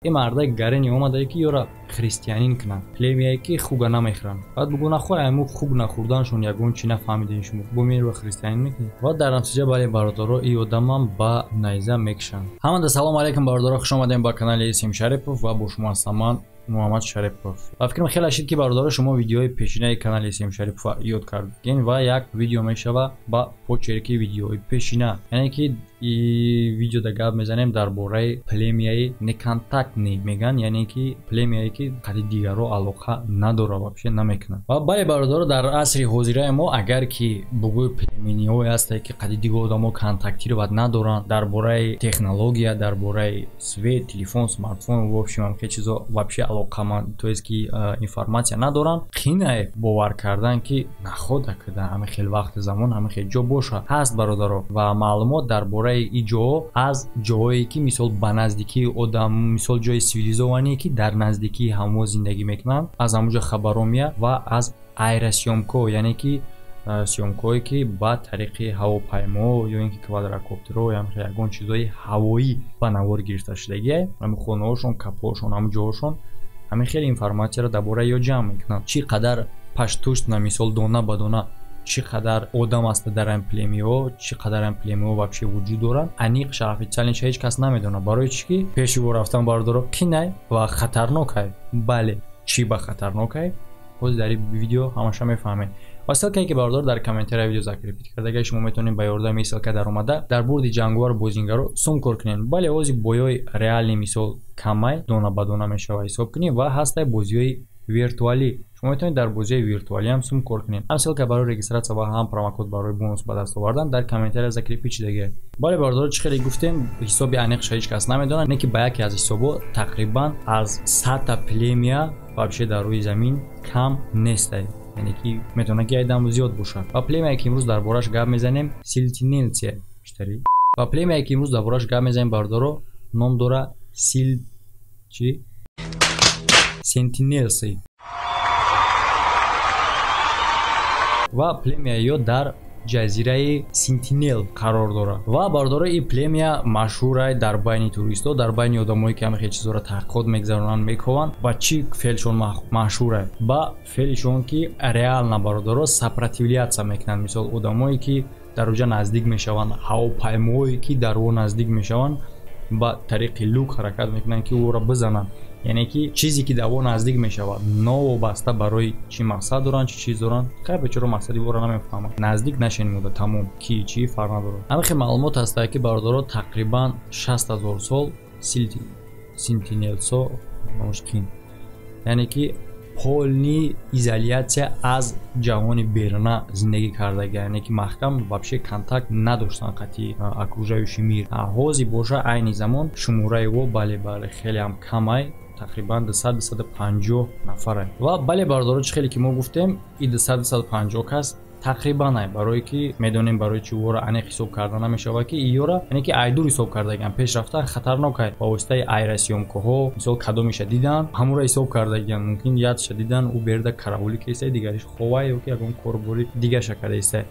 Ин мардак гарени омадае ки ёра христианин кунанд, племяе ки хуга намехӯранд. Баъд бугӯ нахоҳ айму хуг нахӯрданшон ягон чӣ нафаҳмидем, шумо бо меро христианин мекунед. Ва дар натиҷа, бале бародаро, ин одамам ба найза мекушанд. Ҳамада салому алайкум бародаро, хуш омадем ба канали Исм Шарипов ва бо шумо ҳастам ман, Муҳаммад Шарипов. Ва фикрам хеле шид ки бародаро шумо видеои пешинаи канали Исм Шарипов ёд кардед ва як видео мешава ба почерки видеои пешина, яъне ки видеода гап мезанем дар бораи племяи неконтактный меган, яъне ки племяе ки қади дигарро алоқа надора, вообще намекунад. Ва бале бародаро, дар асри ҳозираи мо агар ки бугӯи племениҳое ҳастае ки қади дигар одамо контактировать надоранд, дар бораи технология, дар бораи свет, телефон, смартфон, в общем ҳам хел чизо вообще алоқаманд, то есть ки информация надоранд, қинае бовар кардан ки находа када ҳамин хел вақти замон ҳамин хел ҷо боша. Ҳаст бародаро, ва маълумот дар бораи ин ҷоҳо аз ҷоҳое ки мисол ба наздикии одам, мисол ҷои цивилизованные ки дар наздикии ҳамо зиндагӣ мекунанд, аз ҳамонҷо хабаро меяд ва аз аэросъёмка, яъне ки съёмкое ки ба тариқи ҳавопаймо ё ин ки квадрокоптеро ягон чизҳои ҳавоӣ ба навор гирифта шудагие, ҳамин хонаҳошон, капҳошон, ҳамин ҷоҳошон, ҳамин хеле информатсияро дар бораи ё ҷамъ мекунанд. Чӣ қадар паштушна, мисол дона ба дона чӣ қадар одам аст дар ин племяҳо, чӣ қадар ин племяҳо вообще вуҷуд доранд, аниқша официальныйша ҳеҷ кас намедонад. Барои чӣ ки пеши во рафтан бародаро қинай ва хатарнокай. Бале, чӣ ба хатарнокай, ҳозир дар ин видео ҳамаша мефаҳмед. Ва ссылкае ки бародар дар комментария видео закрепить кардага, шумо метавонед ба ёрдами ссылка даромада дар бурди ҷанговар бозингаро сум кор кунед. Бале, ҳозир боёи реальный мисол камай, дона ба дона мешава ҳисоб кунед, ва ҳастай бозиҳои виртуалӣ, шумо метавонед дар бозиҳои виртуалӣ ҳам сум кор кунед. Ҳам ссылка барои регистрация ва ҳам промокод барои бонус ба даст овардан дар комментария закрепить шудагия. Бале бародаро, чӣ хеле гуфтем, ҳисоби аниқша ҳеҷ кас намедонад, не ки ба яке аз ҳисобҳо тақрибан аз 100-та племя вообще дар рӯи замин кам нестай, яъне ки метавонад ки айдам зиёд бошад. Ва племяе ки имрӯз дар борааш гап мезанем, силтинелция штари. Ва племяе ки имрӯз дар борааш гап мезанем бародаро, ном дора сил чи сентинелси ва племяи ё дар ҷазираи Сентинел қарор дорад. Ва бародаро, ин племя машҳурай дар байни туристҳо, дар байни одамое ки ҳамин хел чизҳоро таҳқиқот мегузаронанд, мекованд. Ба чӣ феълшон машҳурай? Ба феълшон ки реально бародаро сопротивляться мекунанд. Мисол одамое ки дар оҷа наздик мешаванд, ҳавопаймоое ки дар о наздик мешаванд, ба тариқи люк ҳаракат мекунанд ки ӯро бизананд, яъне ки чизе ки дар о наздик мешавад, новобаста барои чӣ мақсад доранд, чӣ чиз доранд, хай бечоро мақсади ӯро намефаҳманд, наздик нашен мода тамом, ки чӣ фарқ надорад. Ҳамин хел маълумот ҳастае ки бародаро тақрибан 60 000 сол сентинелсо номаш қин, яъне ки полный изоляция аз ҷаҳони беруна зиндагӣ кардага, яъне ки маҳкам вообще контакт надоштанд қатъи окружающий мир. Ҳозир боша, айни замон шумораи ӯ бале бале хеле ҳам камай, тақрибан 200-250 нафарай. Ва бале бародаро, чӣ хеле ки мо гуфтем, и 200-250 кас тақрибан ай, барое ки медонем барои чи ӯро аниқ ҳисоб карда намешавад, ки иёра яъне ки айдур ҳисоб кардагиам, пеш рафта хатарнок ай, ба воситаи аэросъёмкаҳо мисол кадомиша дидан, ҳамуро ҳисоб кардагиам, мумкин ядша дидан, ӯ берда караулӣ кестай, дигариш ховай ё ки ягон корбори дигаша кардаистай.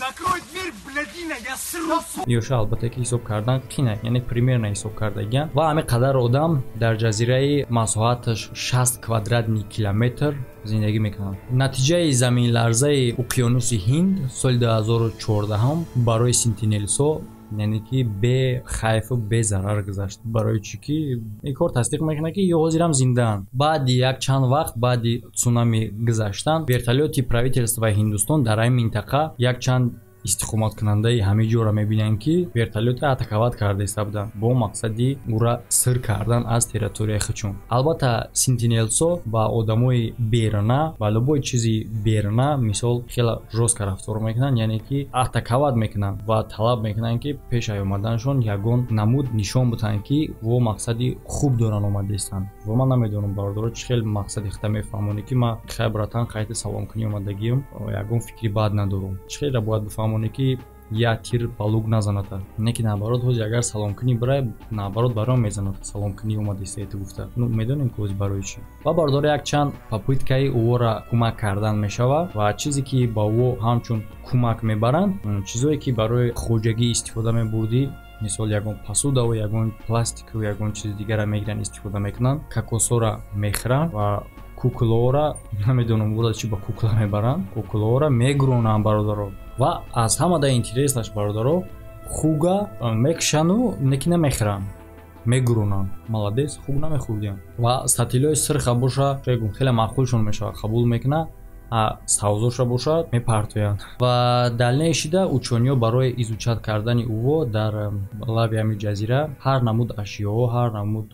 Закрой дверь, блядина, я сру. Ёша албатта ки ҳисоб кардан қина, яъне примерно ҳисоб кардагиан. Ва ҳамин қадар одам дар ҷазираи масоҳаташ 60 квадратный километр зиндагӣ мекунанд. Натиҷаи заминларзаи уқёнуси Ҳинд соли 2014 барои сентинелсо, яъне ки бехайфу безарар гузашт. Барои чӣ ки ин кор тасдиқ мекунад, ки ё ҳозирам зиндаанд. Баъди як чанд вақт баъди цунами гузаштан, вертолёти правительствои Ҳиндустон дар ин минтақа якчанд истиқоматкунандаи ҳамин ҷоро мебинанд, ки вертолёте атаковать карда иста буданд бо мақсади ӯра сир кардан аз территорияи худшон. Албатта сентинелсо ба одамои беруна, ба любой чизи беруна мисол хеле жёстко рафтор мекунанд, яъне ки атаковать мекунанд ва талаб мекунанд, ки пеш аз омаданашон ягон намуд нишон бутанд, ки во мақсади хуб доранд омада истанд. Ва ман намедонам бародаро, чӣ хел мақсади хита мефаҳмонӣ, ки ман хай братан қайти саломкунӣ омадагиам, ягон фикри бад надорам. Чӣ хелра бояд бифаҳмонӣ, ки як тир ба лук назаната, не ки наоборот, ҳозир агар саломкунӣ бирай, наоборот баром мезанад, саломкунӣ омада истаету гуфта. Ну медонем ки ҳозир барои чӣ. Ва бародаро, якчанд попыткаи ӯро кӯмак кардан мешавад ва чизе ки ба ӯ ҳамчун кӯмак мебаранд, чизое ки барои хоҷагӣ истифода мебурдӣ. Мисол, ягон посудаву ягон пластику, ягон чизи дигара мегиранд, истифода мекунанд, кокосора мехӯранд ва куклаора, намедонам буда чи ба кукла мебаранд, куклаора мегуронанд, бародаро. Ва аз ҳамада интереснаш, бародаро, хуга мекушану неки намехӯранд, мегуронанд. Молодец, хуг намехӯрдиям. Ва сатилои сирха боша, гум, хеле маъқулшон мешавад, қабул мекунад, савзоша бошад, мепартоянд. Ва дальнейший да учёный ҳо барои изучать кардани ӯво дар лаби ҳами ҷазира ҳар намуд ашёҳо, ҳар намуд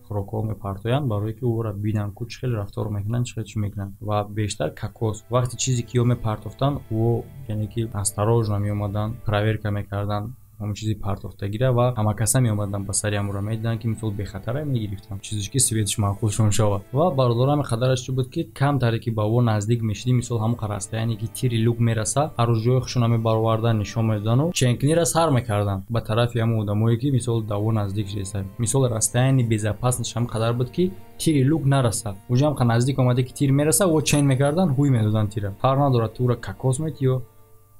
хӯрокҳо мепартоянд, барое ки ӯро бинанд, ку чӣ хел рафтор мекунанд, чӣ хел чӣ мекунанд. Ва бештар кокос. Вақте чизе ки ё мепартофтанд, ӯ яъне ки осторожно меомаданд, проверка мекарданд ҳамон чизи партофтагира ва ҳамакаса меомаданд ба сари ҳамура, медиданд, ки мисол бехатара, мегирифтанд чизеш, ки цвет ш маъқулшон шавад. Ва бародарам, қадараш чӣ буд, ки камтаре ки ба ӯ наздик мешидӣ, мисол ҳамон расстояние ки тири лук мераса, ҳаррӯз ҷои худшона мебаровардан, нишон медодану ченкнира сар мекарданд ба тарафи ҳамон одамое, ки мисол да ӯ наздик шудеста. Мисол, расстояние безопасность ҳам қадар буд, ки тири лук нараса. Уҷа ҳам наздик омаде, ки тир мераса, о чен мекарданд, ҳуй медоданд тира. Фарқ надорад, тура кокос мети ё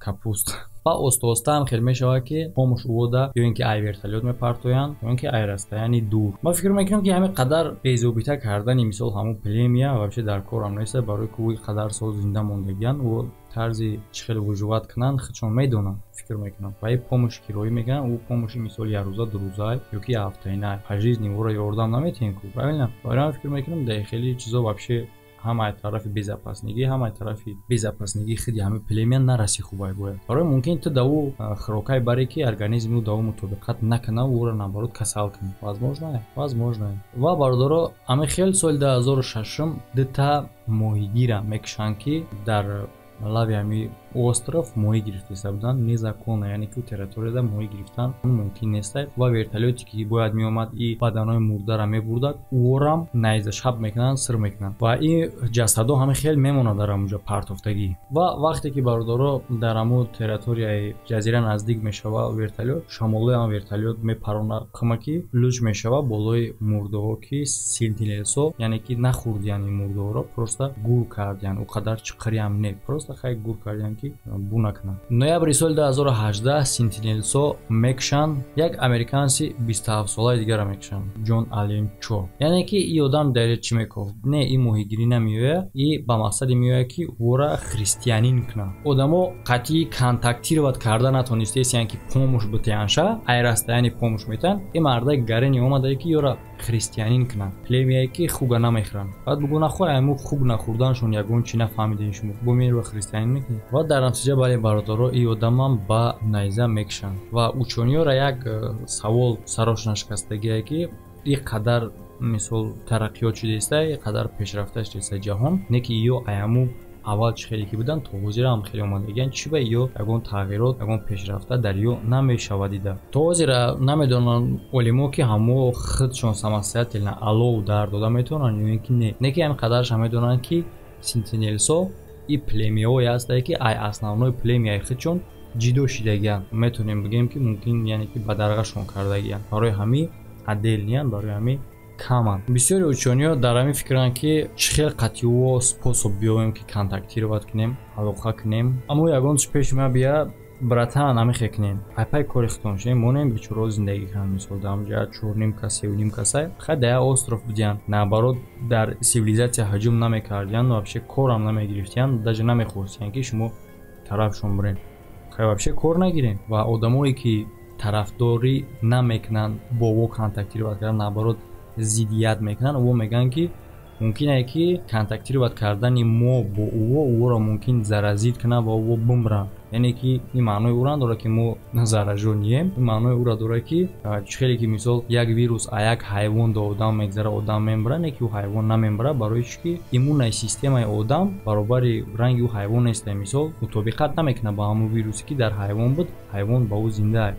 капуст. Ва оста оста ҳам хел мешавад, ки помощь увода ё ин ки ай вертолёт мепартоянд, ё ин ки ай расстояние дур. Ман фикр мекунам, ки ҳамин қадар безобита кардани мисол ҳамун племя вообще дар корам неста, барои ки ӯ қадар сол зинда мондагиян, ӯ тарзи чӣ хел выживать кунанд худшон медонанд, фикр мекунам. Ва и помощь кироӣ мекунанд, ӯ помощь и мисол якрӯза, дурӯза ё ки ҳафтаина, по жизни ӯро ёрдам наметиҳем ку, правильно? Барои ҳам фикр мекунам, дар хеле чизо вообще ҳам ай тарафи безопасный ҳам ай тарафи безопасный худи ҳами племя нараси хубай бояд. Барои мумкин ту да ӯ хӯрокай баре, ки организми ӯ да ӯ мутобиқат накуна, ӯро наоборот касал кунӣ. Возможно, возможно. Ва бародаро, ҳами хел соли 2006 дута моҳигира мекушанд, ки дар лаби ҳами остров моҳӣ гирифтаиста буданд незаконно, яъне ки территорияда моҳӣ гирифтан мумкин неста. Ва вертолёте ки бояд меомад и баданои мурдара мебурдад, ӯорам найза шаб мекунанд, сир мекунанд ва ин ҷасадо ҳами хел мемонад дар ҳамунҷо партофтагӣ. Ва вақте ки, бародаро, дар ҳамун территорияи ҷазира наздик мешава вертолёт, шамолои ҳам вертолёт мепарона қима, ки луч мешава болои мурдаҳо, ки сентинелсо, яъне ки нахӯрдиян ин мурдаҳоро, просто гур кардиян. Ӯ қадар чиқириам не, просто хай гур кардиян, ки бу накунанд. Ноябри соли 2018 сентинелсо мекушанд, як американси 27-солаи дигара мекушанд, Ҷон Ален Чо. Яъне ки и одам дар чӣ мекофт? Не, и моҳигирӣ намеояд, и ба мақсаде меояд, ки ӯра христианин кунад. Одамо қатъи контактировать карда натонистесиян, ки помощь битиянша, ай расстояние помощь метиҳанд. И мардаи гарени омадае, ки ёра христианин кунад, племяе ки хуга намехӯранд. Баъд бугӯ нахоҳ айму хуг нахӯрданшон ягон чӣ нафаҳмидем, шумо бо меро христианин мекунед. Ва дар натиҷа, бале, бародаро, и одамам ба найза мекушанд. Ва учёный ҳора як савол сарош нашикастагие, ки и қадар мисол тараққиёт шудааста, и қадар пешрафта шудааста ҷаҳон, не ки ё аяму аввал чӣ хеле ки буданд, то ҳозира ҳам хеле омадагиянд, чӣ ба ё ягон тағйирот, ягон пешрафта дар ё намешавад дида? То ҳозира намедонанд олимо, ки ҳамо худшон самостоятельно алов дар дода метавонанд ё ин ки не. Не ки ҳамин қадарша медонанд, ки сентинелсо и племяҳое ҳастае, ки ай основной племяи худшон ҷидо шидагиянд. Метавонем бигӯем, ки мумкин, яъне ки бадарғашон кардагиянд, барои ҳамин отдельный янд, барои ҳамин каманд. Бисёри учёный ҳо дар ҳамин фикранд, ки чӣ хел қатъиво способ биёбем, ки контактировать кунем, алоқа кунем. Аммо ягон чиз пеши ма бия, братан, ҳамихе кунем, пайпай кори худтон шунем, монем бечораҳо зиндагӣ кунанд. Мисол, дар ҳамҷа чорним кас, севним касай, хай дар як остров будиянд, наоборот, дар цивилизация ҳуҷум намекардиянд, вообще корам намегирифтиянд, даже намехостиянд, ки шумо тарафшон бирен. Хай, вообще кор нагирем. Ва одамое ки тарафдорӣ намекунанд бо во контактировать кардан, наоборот, зиддият мекунанд, ӯ мегӯянд, ки мумкин ки контактировать кардани мо бо ӯо ӯро мумкин заразить кунад ва ӯо бумранд. Яъне ки ин маънои ӯро надорад, ки мо заражённый ем, ин маънои ӯро дорад, ки чӣ хеле ки мисол як вирус а як ҳайвон до одам мегзара, одам мембара, не ки ӯ ҳайвон намембара, барои чӣ ки иммунная системаи одам баробари ранги ӯ ҳайвон неста, мисол мутобиқат намекунад ба ҳамон вирусе, ки дар ҳайвон буд, ҳайвон ба ӯ зинда.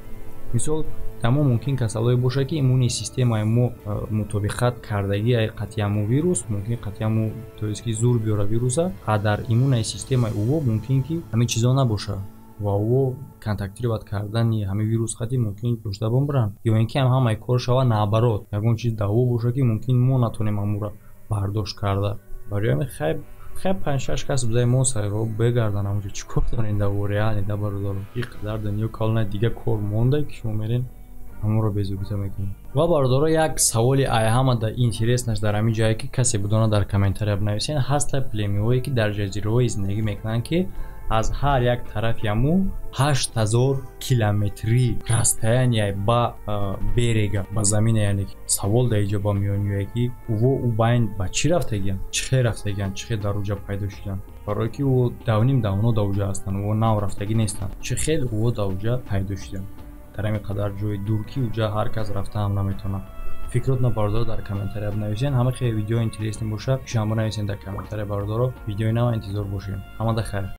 Мисол, дар мо мумкин касалое бошад, ки иммунный системаи мо мутобиқат кардагии қатъи ҳамун вирус, мумкин қатъи ҳамун, то есть ки зур биёра вируса, а дар иммунная системаи ӯо мумкин ки ҳамин чизо набошад ва ӯо контактировать кардани ҳамин вирус қатъи мумкин дошта бимбаранд, ё ин ки ҳамаи кор шава наоборот, ягон чиз даво бошад, ки мумкин мо натонем ҳамура бардошт карда. Барои ҳамин хай, хай, панҷ-шаш кас будаи, мо сайро бегардан ҳамунҷо, чӣ кор дорем? Да реально, да, бародаро, и қадар дунё калона, дига кор монда, ки шумо мерен. Ҳамонро безобита мекунем. Ва, бародаро, як саволи ай ҳамада интереснаш дар ҳамин ҷое, ки касе бидона, дар комментария бинависен. Ҳаста племяҳое, ки дар ҷазираҳое зиндагӣ мекунанд, ки аз ҳар як тарафи ҳаму 8000 километри расстояние ба берега, ба замина. Яъне савол дар иҷо ба миён меояд, ки ӯво ӯ байн ба чӣ рафтагиянд, чӣ хел рафтагиянд, чӣ хел дар уҷа пайдо шуданд? Барое ки ӯ давним давно дар уҷа ҳастанд, ӯ нав рафтагӣ нестанд. Чӣ хел ӯво дар уҷа пайдо шуданд дар ҳамин қадар ҷои дур, ки уҷа ҳар кас рафта ҳам наметавонад? Фикротно, бародаро, дар комментария бинависен. Ҳама хеле видео интересный боша, шумо бинависен дар комментария. Бародаро, видеои нава интизор бошем. Ҳамада хайр.